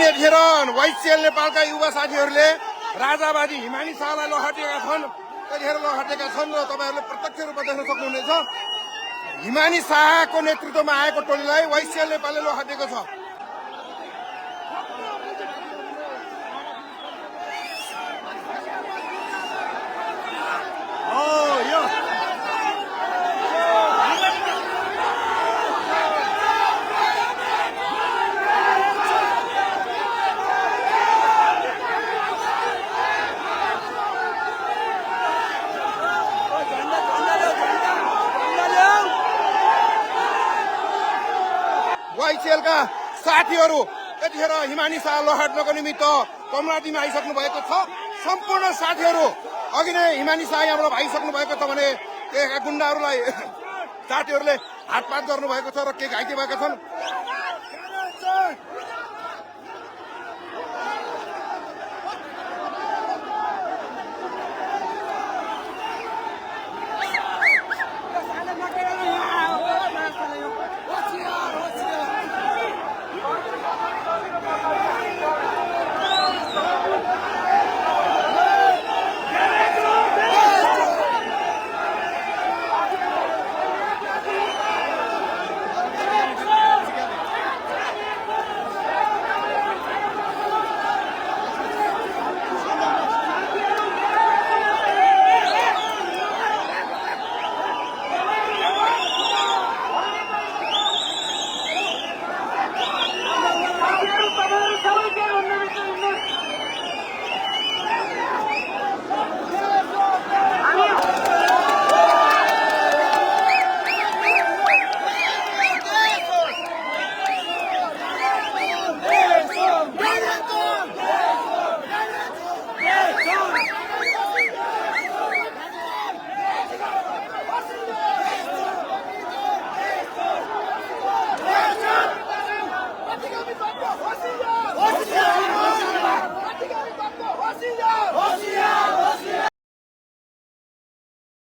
यतिखेर वाइसिएल नेपालका युवा साथीहरूले राजावादी हिमानी शाहलाई लहटेका छन्। यतिखेर लहटेका छन् र तपाईँहरूले प्रत्यक्ष रूपमा देख्न सक्नुहुनेछ। हिमानी शाहको नेतृत्वमा आएको टोलीलाई वाइसिएल नेपालले लहटेको छ। वाइसिएलका साथीहरू यतिखेर हिमानी शाह लहट्नको निमित्त कमलाटीमा आइसक्नु भएको छ। सम्पूर्ण साथीहरू अघि नै हिमानी शाह यहाँबाट आइसक्नु भएको छ भने त्यहाँका गुण्डाहरूलाई साथीहरूले हातपात गर्नुभएको छ र केही घाइते भएका छन्।